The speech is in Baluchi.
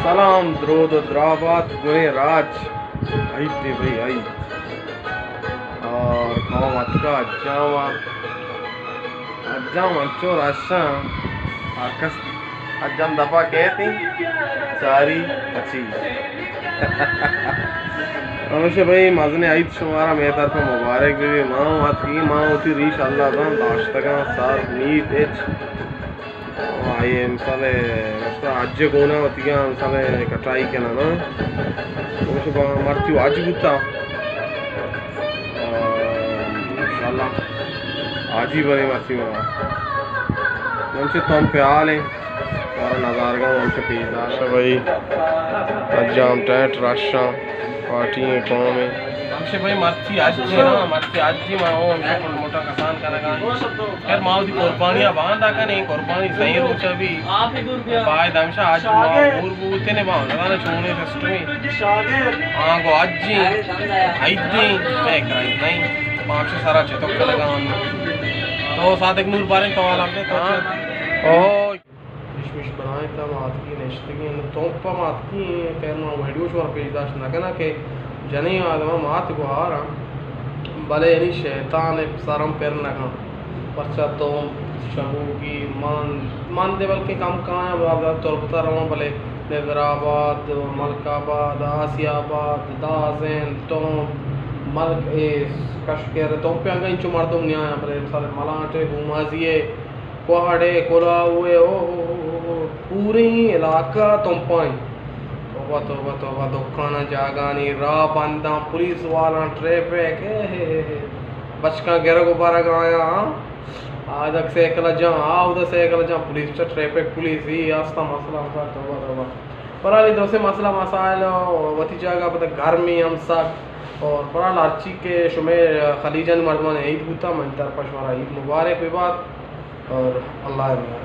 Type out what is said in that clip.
سلام، درود و درابات گوئیں راج۔ عید دے بھئی، عید۔ اور قوم اتکا اجاں وا، اجاں انچو رشاں، ہر کس اجاں دپا کیتی چاری پچی۔ ہمیشہ بھئی، مزنیں عید شمارا مئے طرفا مبارک بہ بی۔ ما اتکی، ما وتی ریش اللہ زان داشتگاں، سر نیت ہچ۔ آئی مثال، مثلا حج گونا وتیگا مثال کٹائی کنن، نا؟ ہمیشہ با مرچی حج بوتا۔ انشاءاللہ حاجی بنے مرچی ما۔ ہمچہ تمپ حال ہیں، اور نظارگاں ہمچہ پیش دار۔ اچھا بھائی، حجام ٹیٹ رشاں۔ پارٹی ایں، قوم ایں۔ ہمشہ بھئی مرچی حج ایں نا، مرچی حج ایں، ما او ہمشہ پٹ موٹا کسان کنگا ایں۔ خیر ما وتی قربانی ءَ باندا کن ایں، قربانی سئیں روچا بی۔ باید ہمشہ حج ما ہور بوتیں، ما نزاناں چونیں سسٹمے۔ ہاں گو حج ایں، عید ایں، مئے کرا عید نہ ایں۔ ما ہمشہ سرا چتک کنگا ایں۔ تو صادق نور باریں تو حال ہم دے تو۔ ہاں۔ او۔ کشمش بنائیں تا ما آتکی نشتگیں، انو تومپا ما آتکی ایں۔ خیر ما ویڈیو شمارا پیش داشت نہ کناں کہ جنیں آدم ما آت گوہاراں، بلے یعنی شیطان سرم پر نہ کن۔ پرچا تومپ، شبوگی، مند، مند بلکہ کم کایاں، بعض تربتا رواں، بلے نظر آباد، ملک آباد، آسیا آباد، دازین، تومپ، ملک اے کشکر، تومپے انگا انچو مردم نیایاں، بلے مثال ملانٹے، گومازی اے، کوہاڑے، کلاوے، او ہو ہو ہو ہو، پوریں علاقہ تمپائیں۔ توبہ، توبہ، توبہ، دکاناں، جاگہانی راہ بنداں، پولیس والاں، ٹریفک، اے ہے ہے ہے۔ بچکاں گرگ و برگ آیاں، ہاں۔ آدک سائیکل جاں، آ اودا سائیکل جاں، پولیس چا ٹریفک پولیس، ای آستا مسئلہ ہوتا، توبہ، توبہ۔ بہرحال، اے درسیں مسئلہ مسائل وتی جاگہ، پدا گرمی ہم سک۔ اور بہرحال، ہرچی کہ شمے خلیجانی مردمان عید بوتا، من طرفا شمارا عید مبارک ببات۔ اور اللہ ءِ میار۔